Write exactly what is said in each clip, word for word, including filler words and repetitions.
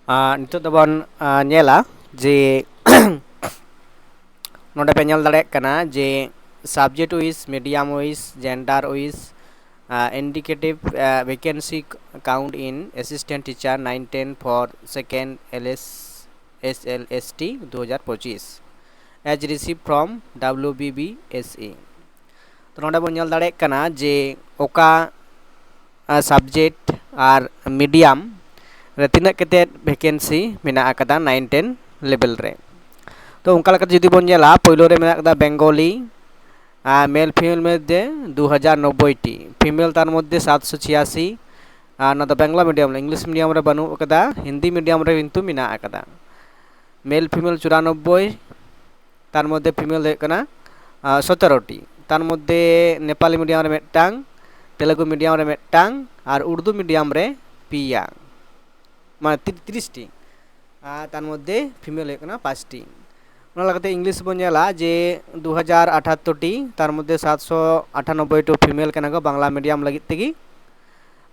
ᱟᱨ ᱱᱤᱛᱚᱜ ᱫᱚᱵᱚᱱ ᱟᱨ, ᱧᱮᱞᱟ ᱡᱮ ᱱᱚᱰᱮ ᱯᱮ ᱧᱮᱞ ᱫᱟᱲᱮᱭᱟᱜ ᱠᱟᱱᱟ ᱡᱮ subject wise, medium wise, gender wise, indicative vacancy count in assistant teacher nine ten for second L S S L S T দু হাজার পঁচিশ, as received from W B B S E. ᱛᱚ ᱱᱚᱰᱮ ᱵᱚᱱ ᱧᱮᱞ ᱫᱟᱲᱮᱭᱟᱜ ᱠᱟᱱᱟ ᱡᱮ ᱚᱠᱟ subject ᱟᱨ medium ᱨᱮ ᱛᱤᱱᱟᱹᱜ ᱠᱟᱛᱮᱫ vacancy ᱢᱮᱱᱟᱜ ᱟᱠᱟᱫᱟ nine ten level ᱨᱮ᱾ ᱛᱚ ᱚᱱᱠᱟ ᱞᱮᱠᱟᱛᱮ ᱡᱩᱫᱤ ᱵᱚᱱ ᱧᱮᱞᱟ, ᱯᱳᱭᱞᱳ ᱨᱮ ᱢᱮᱱᱟᱜ ᱟᱠᱟᱫᱟ Bengali, male female ᱢᱚᱫᱽᱫᱷᱮ ᱫᱩ ᱦᱟᱡᱟᱨ ᱱᱚᱵᱵᱳᱭ ᱴᱤ, female ᱛᱟᱨ ᱢᱚᱫᱽᱫᱷᱮ ᱥᱟᱛᱥᱚ ᱪᱷᱤᱭᱟᱥᱤ᱾ ᱟᱨ ᱱᱚᱣᱟ ᱫᱚ ᱵᱟᱝᱞᱟ medium ᱨᱮ, English medium ᱨᱮ ᱵᱟᱹᱱᱩᱜ ᱟᱠᱟᱫᱟ, ᱦᱤᱱᱫᱤ medium ᱨᱮ ᱠᱤᱱᱛᱩ ᱢᱮᱱᱟᱜ ᱟᱠᱟᱫᱟ᱾ Male female ᱪᱩᱨᱟᱱᱚᱵᱵᱳᱭ, ᱛᱟᱨ ᱢᱚᱫᱽᱫᱷᱮ female ᱫᱚ ᱦᱩᱭᱩᱜ ᱠᱟᱱᱟ ᱥᱚᱛᱮᱨᱚ ᱴᱤ, ᱛᱟᱨ ᱢᱚᱫᱽᱫᱷᱮ ᱱᱮᱯᱟᱞᱤ medium ᱨᱮ ᱢᱤᱫᱴᱟᱝ, ᱛᱮᱞᱮᱜᱩ medium ᱨᱮ ᱢᱤᱫᱴᱟᱝ ᱟᱨ ᱩᱨᱫᱩ medium ᱨᱮ ᱯᱮᱭᱟ, ᱢᱟᱱᱮ ᱛᱤᱨ- ᱛᱤᱨᱤᱥ ᱴᱤ᱾ ᱟᱨ ᱛᱟᱨ ᱢᱚᱫᱽᱫᱷᱮ female ᱦᱩᱭᱩᱜ ᱠᱟᱱᱟ ᱯᱟᱸᱪᱴᱤ᱾ ᱚᱱᱟ ᱞᱮᱠᱟᱛᱮ English ᱵᱚᱱ ᱧᱮᱞᱟ ᱡᱮ ᱫᱩ ᱦᱟᱡᱟᱨ ᱟᱴᱷᱟᱛᱛᱳᱨ ᱴᱤ, ᱛᱟᱨ ᱢᱚᱫᱽᱫᱷᱮ ᱥᱟᱛᱥᱚ ᱟᱴᱷᱟᱱᱚᱵᱵᱳᱭ ᱴᱤ female ᱠᱟᱱᱟ ᱠᱚ ᱵᱟᱝᱞᱟ medium ᱞᱟᱹᱜᱤᱫ ᱛᱮᱜᱮ᱾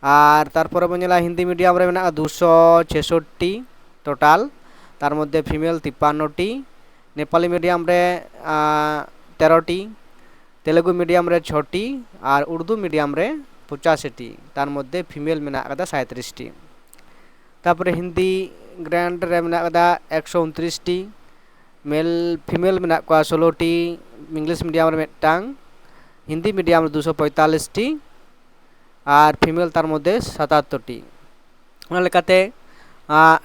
ᱟᱨ ᱛᱟᱨᱯᱚᱨᱮ ᱵᱚᱱ ᱧᱮᱞᱟ ᱦᱤᱱᱫᱤ medium ᱨᱮ ᱢᱮᱱᱟᱜᱼᱟ ᱫᱩᱥᱚ ᱪᱷᱮᱥᱚᱴᱴᱤ total, ᱛᱟᱨ ᱢᱚᱫᱽᱫᱷᱮ female ᱛᱤᱯᱟᱱᱱᱚ ᱴᱤ, ᱱᱮᱯᱟᱞᱤ medium ᱨᱮ ᱛᱮᱨᱚ ᱴᱤ, ᱛᱮᱞᱮᱜᱩ medium ᱨᱮ ᱪᱷᱚᱴᱤ ᱟᱨ ᱩᱨᱫᱩ medium ᱨᱮ ᱯᱚᱸᱪᱟᱥᱤ ᱴᱤ, ᱛᱟᱨ ᱢᱚᱫᱽᱫᱷᱮ female ᱢᱮᱱᱟᱜ ᱟᱠᱟᱫᱟ ᱥᱟᱸᱭᱛᱨᱤᱥ ᱴᱤ᱾ ᱛᱟᱨᱯᱚᱨᱮ ᱦᱤᱱᱫᱤ grade ᱨᱮ ᱢᱮᱱᱟᱜ ᱟᱠᱟᱫᱟ ᱮᱠᱥᱚ ᱩᱱᱛᱨᱤᱥ ᱴᱤ, male female ᱢᱮᱱᱟᱜ ᱠᱚᱣᱟ ᱥᱳᱞᱳ ᱴᱤ, English medium ᱨᱮ ᱢᱤᱫᱴᱟᱝ, ᱦᱤᱱᱫᱤ medium ᱨᱮ ᱫᱩᱥᱚ ᱯᱚᱸᱭᱛᱟᱞᱞᱤᱥ ᱴᱤ ᱟᱨ female ᱛᱟᱨ ᱢᱚᱫᱽᱫᱷᱮ ᱥᱟᱛᱟᱛᱛᱳᱨ ᱴᱤ᱾ ᱚᱱᱟ ᱞᱮᱠᱟᱛᱮ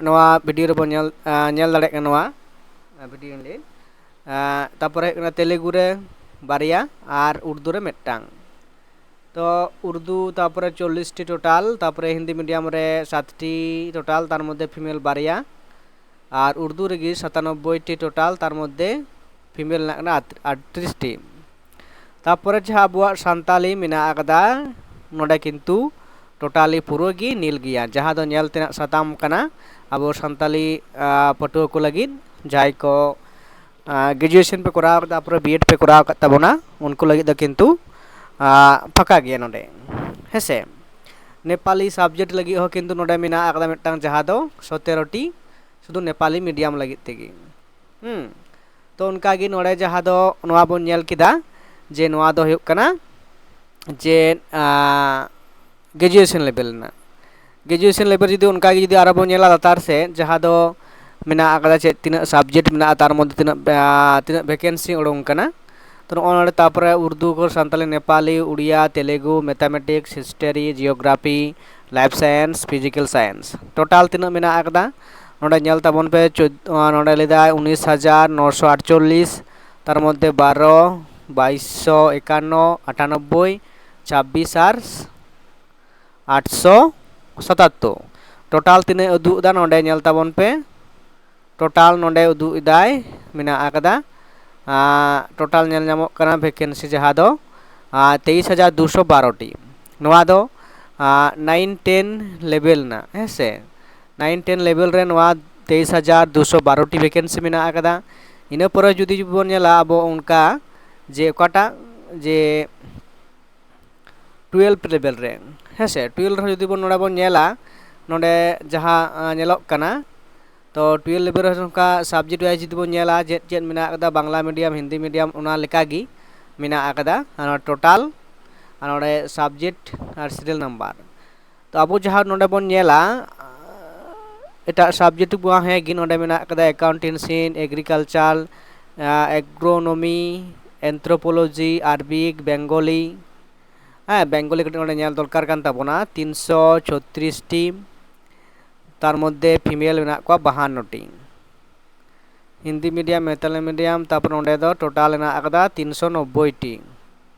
ᱱᱚᱣᱟ video ᱨᱮᱵᱚᱱ ᱧᱮᱞ ᱧᱮᱞ ᱫᱟᱲᱮᱭᱟᱜ ᱠᱟᱱᱟ, ᱱᱚᱣᱟ video ᱞᱟᱹᱭ᱾ ᱛᱟᱨᱯᱚᱨᱮ ᱦᱩᱭᱩᱜ ᱠᱟᱱᱟ ᱛᱮᱞᱮᱜᱩ ᱨᱮ ᱵᱟᱨᱭᱟ ᱟᱨ ᱩᱨᱫᱩ ᱨᱮ ᱢᱤᱫᱴᱟᱝ᱾ ᱛᱚ ᱩᱨᱫᱩ ᱛᱟᱨᱯᱚᱨᱮ ᱪᱚᱞᱞᱤᱥ ᱴᱤ total, ᱛᱟᱨᱯᱚᱨᱮ ᱦᱤᱱᱫᱤ medium ᱨᱮ ᱥᱟᱛ ᱴᱤ total, ᱛᱟᱨ ᱢᱚᱫᱽᱫᱷᱮ female ᱵᱟᱨᱭᱟ, ᱟᱨ ᱩᱨᱫᱩ ᱨᱮᱜᱮ ᱥᱟᱛᱟᱱᱚᱵᱵᱳᱭ ᱴᱤ total, ᱛᱟᱨ ᱢᱚᱫᱽᱫᱷᱮ female ᱢᱮᱱᱟᱜ ᱠᱟᱱᱟ ᱟᱴ- ᱟᱴᱛᱨᱤᱥ ᱴᱤ᱾ ᱛᱟᱨᱯᱚᱨᱮ ᱡᱟᱦᱟᱸ ᱟᱵᱚᱣᱟᱜ ᱥᱟᱱᱛᱟᱞᱤ ᱢᱮᱱᱟᱜ ᱟᱠᱟᱫᱟ, ᱱᱚᱰᱮ ᱠᱤᱱᱛᱩ totally ᱯᱩᱨᱟᱹ ᱜᱮ ᱱᱤᱞ ᱜᱮᱭᱟ, ᱡᱟᱦᱟᱸ ᱫᱚ ᱧᱮᱞ ᱛᱮᱱᱟᱜ ᱥᱟᱛᱟᱢ ᱠᱟᱱᱟ ᱟᱵᱚ ᱥᱟᱱᱛᱟᱞᱤ ᱯᱟᱹᱴᱷᱩᱣᱟᱹ ᱠᱚ ᱞᱟᱹᱜᱤᱫ, ᱡᱟᱦᱟᱸᱭ ᱠᱚ graduation ᱯᱮ ᱠᱚᱨᱟᱣ ᱠᱟᱫᱟ, ᱛᱟᱨᱯᱚᱨᱮ B.Ed ᱯᱮ ᱠᱚᱨᱟᱣ ᱟᱠᱟᱫ ᱛᱟᱵᱚᱱᱟ, ᱩᱱᱠᱩ ᱞᱟᱹᱜᱤᱫ ᱫᱚ ᱠᱤᱱᱛᱩ ᱯᱷᱟᱸᱠᱟ ᱜᱮᱭᱟ ᱱᱚᱰᱮ, ᱦᱮᱸᱥᱮ᱾ ᱱᱮᱯᱟᱞᱤ ᱥᱟᱵᱡᱮᱠᱴ ᱞᱟᱹᱜᱤᱫ ᱦᱚᱸ ᱠᱤᱱᱛᱩ ᱱᱚᱰᱮ ᱢᱮᱱᱟᱜ ᱟᱠᱟᱫᱟ ᱢᱤᱫᱴᱟᱝ, ᱡᱟᱦᱟᱸ ᱫᱚ ᱥᱚᱛᱮᱨᱚ ᱴᱤ ᱥᱩᱫᱷᱩ ᱱᱮᱯᱟᱞᱤ ᱢᱤᱰᱤᱭᱟᱢ ᱞᱟᱹᱜᱤᱫ ᱛᱮᱜᱮ᱾ ᱦᱩᱸ, ᱛᱚ ᱚᱱᱠᱟᱜᱮ ᱱᱚᱰᱮ ᱡᱟᱦᱟᱸ ᱫᱚ ᱱᱚᱣᱟ ᱵᱚᱱ ᱧᱮᱞ ᱠᱮᱫᱟ ᱡᱮ ᱱᱚᱣᱟ ᱫᱚ ᱦᱩᱭᱩᱜ ᱠᱟᱱᱟ ᱡᱮ ᱜᱨᱮᱡᱩᱭᱮᱥᱚᱱ ᱞᱮᱵᱮᱞ ᱨᱮᱱᱟᱜ᱾ ᱜᱨᱮᱡᱩᱭᱮᱥᱚᱱ ᱞᱮᱵᱮᱞ ᱡᱩᱫᱤ ᱚᱱᱠᱟᱜᱮ ᱡᱩᱫᱤ ᱟᱨᱚ ᱵᱚᱱ ᱧᱮᱞᱟ ᱞᱟᱛᱟᱨ ᱥᱮᱫ, ᱡᱟᱦᱟᱸ ᱫᱚ ᱢᱮᱱᱟᱜ ᱟᱠᱟᱫᱟ ᱪᱮᱫ, ᱛᱤᱱᱟᱹᱜ ᱥᱟᱵᱡᱮᱠᱴ ᱢᱮᱱᱟᱜᱼᱟ, ᱛᱟᱨ ᱢᱚᱫᱽᱫᱷᱮ ᱛᱤᱱᱟᱹᱜ ᱛᱤᱱᱟᱹᱜ ᱵᱷᱮᱠᱮᱱᱥᱤ ᱩᱰᱩᱝ ᱠᱟᱱᱟ᱾ ᱛᱚ ᱱᱚᱜᱼᱚᱭ ᱱᱚᱰᱮ ᱛᱟᱨᱯᱚᱨᱮ ᱩᱨᱫᱩ ᱠᱚ, Santali, Nepali, Odia, Telugu, mathematics, history, geography, life science, physical science, total ᱛᱤᱱᱟᱹᱜ ᱢᱮᱱᱟᱜ ᱟᱠᱟᱫᱟ? ᱱᱚᱰᱮ ᱧᱮᱞ ᱛᱟᱵᱚᱱ ᱯᱮ, ᱪᱳᱫ-, ᱱᱚᱰᱮ ᱞᱟᱹᱭᱫᱟᱭ ᱩᱱᱤᱥ ᱦᱟᱡᱟᱨ ᱱᱚᱥᱚ ᱟᱴᱪᱚᱞᱞᱤᱥ, ᱛᱟᱨ ᱢᱚᱫᱽᱫᱷᱮ ᱵᱟᱨᱚ, ᱵᱟᱭᱤᱥᱥᱚ ᱮᱠᱟᱱᱱᱚ, ᱟᱴᱟᱱᱚᱵᱵᱳᱭ, ᱪᱷᱟᱵᱵᱤᱥ ᱟᱨ ᱟᱴᱥᱚ ᱥᱟᱛᱟᱛᱛᱳᱨ᱾ ᱴᱳᱴᱟᱞ ᱛᱤᱱᱟᱹᱜ ᱩᱫᱩᱜ ᱮᱫᱟ ᱱᱚᱰᱮ ᱧᱮᱞ ᱛᱟᱵᱚᱱ ᱯᱮ᱾ ᱴᱳᱴᱟᱞ ᱱᱚᱰᱮ ᱩᱫᱩᱜ ᱮᱫᱟᱭ, ᱢᱮᱱᱟᱜ ᱟᱠᱟᱫᱟ᱾ ᱴᱳᱴᱟᱞ ᱧᱮᱞ ᱧᱟᱢᱚᱜ ᱠᱟᱱᱟ ᱵᱷᱮᱠᱮᱱᱥᱤ ᱡᱟᱦᱟᱸ ᱫᱚ ᱛᱮᱭᱤᱥ ᱦᱟᱡᱟᱨ ᱫᱩᱥᱚ ᱵᱟᱨᱚ ᱴᱤ᱾ ᱱᱚᱣᱟ ᱫᱚ ᱱᱟᱭᱤᱱ ᱴᱮᱱ ᱞᱮᱵᱮᱞ ᱨᱮᱱᱟᱜ, ᱦᱮᱸ ᱥᱮ, ᱱᱟᱭᱤᱱ ᱴᱮᱱ ᱞᱮᱵᱮᱞ ᱨᱮ ᱱᱚᱣᱟ ᱛᱮᱭᱤᱥ ᱦᱟᱡᱟᱨ ᱫᱩᱥᱚ ᱵᱟᱨᱚ ᱴᱤ ᱵᱷᱮᱠᱮᱱᱥᱤ ᱢᱮᱱᱟᱜ ᱟᱠᱟᱫᱟ᱾ ᱤᱱᱟᱹ ᱯᱚᱨᱮ ᱡᱩᱫᱤ ᱵᱚᱱ ᱧᱮᱞᱟ ᱟᱵᱚ ᱚᱱᱠᱟ ᱡᱮ ᱚᱠᱟᱴᱟᱜ ᱡᱮ ᱴᱩᱭᱮᱞᱵᱷ ᱞᱮᱵᱮᱞ ᱨᱮ, ᱦᱮᱸ ᱥᱮ, ᱴᱩᱭᱮᱞᱵᱷ ᱨᱮᱦᱚᱸ ᱡᱩᱫᱤ ᱵᱚᱱ ᱱᱚᱰᱮ ᱵᱚᱱ ᱧᱮᱞᱟ, ᱱᱚᱰᱮ ᱡᱟᱦᱟᱸ ᱧᱮᱞᱚᱜ ᱠᱟᱱᱟ, ᱛᱚ ᱴᱩᱭᱮᱞᱵᱷ ᱞᱮᱵᱮᱞ ᱨᱮ ᱱᱚᱝᱠᱟ ᱥᱟᱵᱡᱮᱠᱴ ᱣᱟᱭᱤᱡ ᱡᱩᱫᱤ ᱵᱚᱱ ᱧᱮᱞᱟ ᱪᱮᱫ ᱪᱮᱫ ᱢᱮᱱᱟᱜ ᱟᱠᱟᱫᱟ, ᱵᱟᱝᱞᱟ ᱢᱤᱰᱤᱭᱟᱢ, ᱦᱤᱱᱫᱤ ᱢᱤᱰᱤᱭᱟᱢ, ᱚᱱᱟ ᱞᱮᱠᱟᱜᱮ ᱢᱮᱱᱟᱜ ᱟᱠᱟᱫᱟ᱾ ᱟᱨ ᱱᱚᱰᱮ ᱴᱳᱴᱟᱞ ᱟᱨ ᱱᱚᱰᱮ ᱥᱟᱵᱡᱮᱠᱴ ᱟᱨ ᱥᱤᱨᱤᱭᱟᱞ ᱱᱟᱢᱵᱟᱨ᱾ ᱛᱚ ᱟᱵᱚ ᱡᱟᱦᱟᱸ ᱱᱚᱰᱮ ᱵᱚᱱ ᱧᱮᱞᱟ, ᱮᱴᱟᱜ ᱥᱟᱵᱡᱮᱠᱴ ᱠᱚ ᱦᱮᱸ ᱜᱮ ᱱᱚᱰᱮ ᱢᱮᱱᱟᱜ ᱟᱠᱟᱫᱟ, ᱮᱠᱟᱣᱩᱱᱴᱮᱱᱥᱤ, ᱮᱜᱽᱨᱤᱠᱟᱞᱪᱟᱨ, ᱮᱜᱽᱨᱳᱱᱚᱢᱤ, ᱮᱱᱛᱷᱨᱳᱯᱳᱞᱚᱡᱤ, ᱟᱨᱵᱤᱠ, ᱵᱮᱝᱜᱚᱞᱤ᱾ ᱦᱮᱸ, ᱵᱮᱝᱜᱚᱞᱤ ᱠᱟᱹᱴᱤᱡ ᱱᱚᱰᱮ ᱧᱮᱞ ᱫᱚᱨᱠᱟᱨ ᱠᱟᱱ ᱛᱟᱵᱚᱱᱟ, ᱛᱤᱱᱥᱚ ᱪᱷᱚᱛᱨᱤᱥ ᱴᱤ, ᱛᱟᱨ ᱢᱚᱫᱽᱫᱷᱮ ᱯᱷᱤᱢᱮᱞ ᱢᱮᱱᱟᱜ ᱠᱚᱣᱟ ᱵᱟᱦᱟᱱᱱᱚ ᱴᱤ᱾ ᱦᱤᱱᱫᱤ ᱢᱤᱰᱤᱭᱟᱢ, ᱢᱮᱛᱟᱞᱤ ᱢᱤᱰᱤᱭᱟᱢ, ᱛᱟᱨᱯᱚᱨ ᱱᱚᱰᱮ ᱫᱚ ᱴᱳᱴᱟᱞ ᱢᱮᱱᱟᱜ ᱟᱠᱟᱫᱟ ᱛᱤᱱᱥᱚ ᱱᱚᱵᱵᱳᱭ ᱴᱤ᱾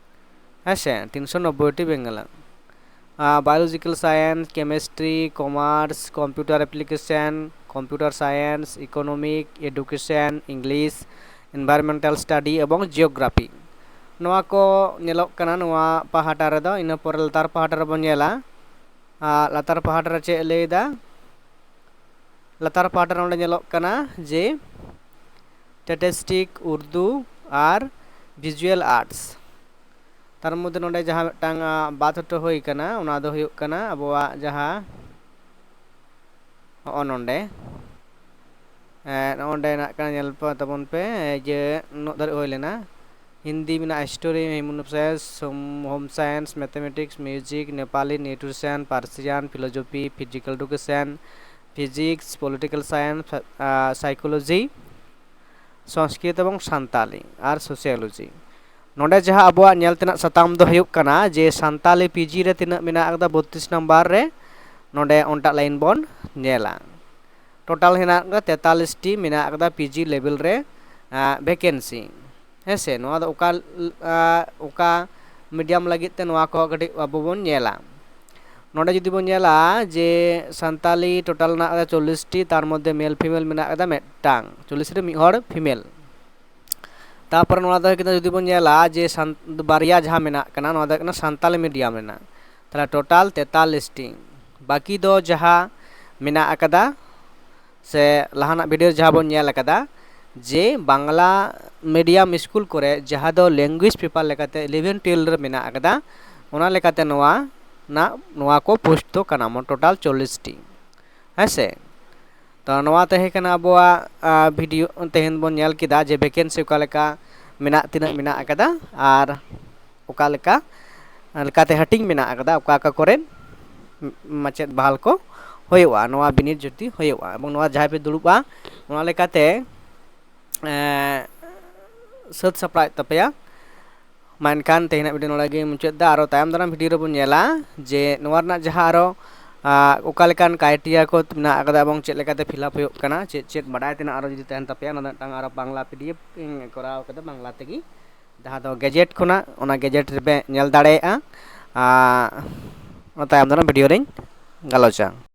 ᱦᱮᱸ ᱥᱮ, ᱛᱤᱱᱥᱚ ᱱᱚᱵᱵᱳᱭ ᱴᱤ Bengal. Biological science, chemistry, commerce, computer application, computer science, economic, education, English, environmental study ᱮᱵᱚᱝ ᱡᱤᱭᱳᱜᱨᱟᱯᱷᱤ᱾ ᱱᱚᱣᱟ ᱠᱚ ᱧᱮᱞᱚᱜ ᱠᱟᱱᱟ ᱱᱚᱣᱟ ᱯᱟᱦᱴᱟ ᱨᱮᱫᱚ᱾ ᱤᱱᱟᱹ ᱯᱚᱨᱮ ᱞᱟᱛᱟᱨ ᱯᱟᱦᱴᱟ ᱨᱮᱵᱚᱱ ᱧᱮᱞᱟ᱾ ᱟᱨ ᱞᱟᱛᱟᱨ ᱯᱟᱦᱴᱟ ᱨᱮ ᱪᱮᱫ ᱮ ᱞᱟᱹᱭᱫᱟ? ᱞᱟᱛᱟᱨ ᱯᱟᱦᱴᱟ ᱨᱮ ᱱᱚᱰᱮ ᱧᱮᱞᱚᱜ ᱠᱟᱱᱟ ᱡᱮ ᱥᱴᱮᱴᱤᱥᱴᱤᱠ, ᱩᱨᱫᱩ ᱟᱨ ᱵᱷᱤᱡᱩᱣᱟᱞ ᱟᱨᱴᱥ᱾ ᱛᱟᱨ ᱢᱚᱫᱽᱫᱷᱮ ᱱᱚᱰᱮ ᱡᱟᱦᱟᱸ ᱢᱤᱫᱴᱟᱝ ᱵᱟᱫ ᱦᱚᱴᱚ ᱦᱩᱭ ᱠᱟᱱᱟ, ᱚᱱᱟ ᱫᱚ ᱦᱩᱭᱩᱜ ᱠᱟᱱᱟ ᱟᱵᱚᱣᱟᱜ ᱡᱟᱦᱟᱸ ᱦᱚᱸᱜᱼᱚ ᱱᱚᱰᱮ ᱱᱚᱜᱼᱚ ᱱᱚᱰᱮ ᱱᱟᱜ ᱠᱟᱱᱟ, ᱧᱮᱞ ᱯᱮ ᱛᱟᱵᱚᱱ ᱯᱮ ᱡᱮ ᱱᱩᱱᱟᱹᱜ ᱫᱷᱟᱹᱨᱤᱡ ᱦᱩᱭ ᱞᱮᱱᱟ᱾ ᱦᱤᱱᱫᱤ ᱢᱮᱱᱟᱜᱼᱟ, history, human science, home science, mathematics, music, Nepali, nutrition, Persian, philosophy, physical education, physics, political science, psychology, Sanskrit ᱮᱵᱚᱝ ᱥᱟᱱᱛᱟᱞᱤ ᱟᱨ ᱥᱳᱥᱤᱭᱳᱞᱚᱡᱤ᱾ ᱱᱚᱰᱮ ᱡᱟᱦᱟᱸ ᱟᱵᱚᱣᱟᱜ ᱧᱮᱞ ᱛᱮᱱᱟᱜ ᱥᱟᱛᱟᱢ ᱫᱚ ᱦᱩᱭᱩᱜ ᱠᱟᱱᱟ ᱡᱮ ᱥᱟᱱᱛᱟᱞᱤ ᱯᱤᱡᱤ ᱨᱮ ᱛᱤᱱᱟᱹᱜ ᱢᱮᱱᱟᱜ ᱟᱠᱟᱫᱟ ᱵᱚᱛᱛᱨᱤᱥ ᱱᱟᱢᱵᱟᱨ ᱨᱮ, ᱱᱚᱰᱮ ᱚᱱᱴᱟᱜ ᱞᱟᱭᱤᱱ ᱵᱚᱱ ᱧᱮᱞᱟ᱾ ᱴᱳᱴᱟᱞ ᱦᱮᱱᱟᱜ ᱟᱠᱟᱫᱟ ᱛᱮᱛᱟᱞᱤᱥ ᱴᱤ ᱢᱮᱱᱟᱜ ᱟᱠᱟᱫᱟ ᱯᱤᱡᱤ ᱞᱮᱵᱮᱞ ᱨᱮ ᱵᱷᱮᱠᱮᱱᱥᱤ᱾ ᱦᱮᱸ ᱥᱮ, ᱱᱚᱣᱟ ᱫᱚ ᱚᱠᱟ ᱚᱠᱟ ᱢᱤᱰᱤᱭᱟᱢ ᱞᱟᱹᱜᱤᱫ ᱛᱮ, ᱱᱚᱣᱟ ᱠᱚᱦᱚᱸ ᱠᱟᱹᱴᱤᱡ ᱟᱵᱚ ᱵᱚᱱ ᱧᱮᱞᱟ᱾ ᱱᱚᱰᱮ ᱡᱩᱫᱤ ᱵᱚᱱ ᱧᱮᱞᱟ ᱡᱮ ᱥᱟᱱᱛᱟᱞᱤ ᱴᱳᱴᱟᱞ ᱢᱮᱱᱟᱜ ᱟᱠᱟᱫᱟ ᱪᱚᱞᱞᱤᱥ ᱴᱤ, ᱛᱟᱨ ᱢᱚᱫᱽᱫᱷᱮ ᱢᱮᱞ ᱯᱷᱤᱢᱮᱞ ᱢᱮᱱᱟᱜ ᱟᱠᱟᱫᱟ ᱢᱤᱫᱴᱟᱝ, ᱪᱚᱞᱞᱤᱥ ᱨᱮ ᱢᱤᱫ ᱦᱚᱲ ᱯᱷᱤᱢᱮᱞ᱾ ᱛᱟᱨᱯᱚᱨᱮ ᱱᱚᱣᱟ ᱫᱚ ᱦᱩᱭᱩᱜ ᱠᱟᱱᱟ, ᱡᱩᱫᱤ ᱵᱚᱱ ᱧᱮᱞᱟ ᱡᱮ ᱥᱟᱱ- ᱵᱟᱨᱭᱟ ᱡᱟᱦᱟᱸ ᱢᱮᱱᱟᱜ ᱠᱟᱱᱟ, ᱱᱚᱣᱟ ᱫᱚ ᱦᱩᱭᱩᱜ ᱠᱟᱱᱟ ᱥᱟᱱᱛᱟᱞᱤ ᱢᱤᱰᱤᱭᱟᱢ ᱨᱮᱱᱟᱜ᱾ ᱛᱟᱦᱚᱞᱮ ᱴᱳᱴᱟᱞ ᱛᱮᱛᱟᱞᱤᱥ ᱴᱤ᱾ ᱵᱟᱹᱠᱤ ᱫᱚ ᱡᱟᱦᱟᱸ ᱢᱮᱱᱟᱜ ᱟᱠᱟᱫᱟ ᱥᱮ ᱞᱟᱦᱟᱱᱟᱜ ᱵᱷᱤᱰᱤᱭᱳ ᱨᱮ ᱡᱟᱦᱟᱸ ᱵᱚᱱ ᱧᱮᱞ ᱟᱠᱟᱫᱟ ᱡᱮ ᱵᱟᱝᱞᱟ ᱢᱤᱰᱤᱭᱟᱢ ᱥᱠᱩᱞ ᱠᱚᱨᱮ ᱡᱟᱦᱟᱸ ᱫᱚ ᱞᱮᱝᱜᱩᱭᱮᱡᱽ ᱯᱮᱯᱟᱨ ᱞᱮᱠᱟᱛᱮ ᱤᱞᱮᱵᱷᱮᱱ ᱴᱩᱭᱮᱞᱵᱷ ᱨᱮ ᱢᱮᱱᱟᱜ ᱟᱠᱟᱫᱟ, ᱚᱱᱟ ᱞᱮᱠᱟᱛᱮ ᱱᱚᱣᱟ ᱱᱟᱜ ᱱᱚᱣᱟ ᱠᱚ ᱯᱳᱥᱴ ᱫᱚ ᱠᱟᱱᱟ ᱢᱚ-, ᱴᱳᱴᱟᱞ ᱪᱚᱞᱞᱤᱥ ᱴᱤ᱾ ᱦᱮᱸ ᱥᱮ? ᱛᱚ ᱱᱚᱣᱟ ᱛᱟᱦᱮᱸ ᱠᱟᱱᱟ ᱟᱵᱚᱣᱟᱜ, ᱟ, ᱵᱷᱤᱰᱤᱭᱳ᱾ ᱛᱮᱦᱮᱧ ᱵᱚᱱ ᱧᱮᱞ ᱠᱮᱫᱟ ᱡᱮ ᱵᱷᱮᱠᱮᱱᱥᱤ ᱚᱠᱟ ᱞᱮᱠᱟ ᱢᱮᱱᱟᱜ, ᱛᱤᱱᱟᱹᱜ ᱢᱮᱱᱟᱜ ᱟᱠᱟᱫᱟ ᱟᱨ ᱚᱠᱟ ᱞᱮᱠᱟ ᱞᱮᱠᱟᱛᱮ ᱦᱟᱹᱴᱤᱧ ᱢᱮᱱᱟᱜ ᱟᱠᱟᱫᱟ, ᱚᱠᱟ ᱚᱠᱟ ᱠᱚᱨᱮ ᱢᱟᱪᱮᱫ ᱵᱟᱦᱟᱞ ᱠᱚ ᱦᱩᱭᱩᱜᱼᱟ, ᱱᱚᱣᱟ ᱵᱤᱱᱤᱰ ᱡᱩᱫᱤ ᱦᱩᱭᱩᱜᱼᱟ ᱮᱵᱚᱝ ᱱᱚᱣᱟ ᱡᱟᱦᱟᱸᱭ ᱯᱮ ᱫᱩᱲᱩᱵᱼᱟ, ᱱᱚᱣᱟ ᱞᱮᱠᱟᱛᱮ, ᱮᱸ, ᱥᱟᱹᱛ ᱥᱟᱯᱲᱟᱣᱮᱫ ᱛᱟᱯᱮᱭᱟ᱾ ᱢᱟ ᱮᱱᱠᱷᱟᱱ ᱛᱮᱦᱮᱧᱟᱜ ᱵᱷᱤᱰᱤᱭᱳ ᱱᱚᱰᱮ ᱜᱮ ᱢᱩᱪᱟᱹᱫ ᱮᱫᱟ᱾ ᱟᱨᱚ ᱛᱟᱭᱚᱢ ᱫᱟᱨᱟᱢ ᱵᱷᱤᱰᱤᱭᱳ ᱨᱮᱵᱚᱱ ᱧᱮᱞᱟ ᱡᱮ ᱱᱚᱣᱟ ᱨᱮᱱᱟᱜ ᱡᱟᱦᱟᱸ ᱟᱨᱚ, ᱟ, ᱚᱠᱟ ᱞᱮᱠᱟᱱ ᱠᱨᱟᱭᱴᱮᱨᱤᱭᱟ ᱠᱚ ᱢᱮᱱᱟᱜ ᱟᱠᱟᱫᱟ ᱮᱵᱚᱝ ᱪᱮᱫ ᱞᱮᱠᱟᱛᱮ ᱯᱷᱤᱞᱟᱯ ᱦᱩᱭᱩᱜ ᱠᱟᱱᱟ, ᱪᱮᱫ ᱪᱮᱫ ᱵᱟᱰᱟᱭ ᱛᱮᱱᱟᱜ ᱟᱨᱚ ᱡᱩᱫᱤ ᱛᱟᱦᱮᱱ ᱛᱟᱯᱮᱭᱟ, ᱚᱱᱟ ᱫᱚ ᱢᱤᱫᱴᱟᱝ ᱟᱨᱚ ᱵᱟᱝᱞᱟ ᱯᱤᱰᱤᱮᱯᱷ ᱤᱧ ᱠᱚᱨᱟᱣ ᱠᱟᱫᱟ ᱵᱟᱝᱞᱟ ᱛᱮᱜᱮ, ᱡᱟᱦᱟᱸ ᱫᱚ ᱜᱮᱡᱮᱴ ᱠᱷᱚᱱᱟᱜ, ᱚᱱᱟ ᱜᱮᱡᱮᱴ ᱨᱮᱯᱮ ᱧᱮᱞ ᱫᱟᱲᱮᱭᱟᱜᱼᱟ᱾ ᱟ, ᱚᱱᱟ ᱛᱟᱭᱚᱢ ᱫᱟᱨᱟᱢ ᱵᱷᱤᱰᱤᱭᱳ ᱨᱤᱧ ᱜᱟᱞᱚᱪᱟ᱾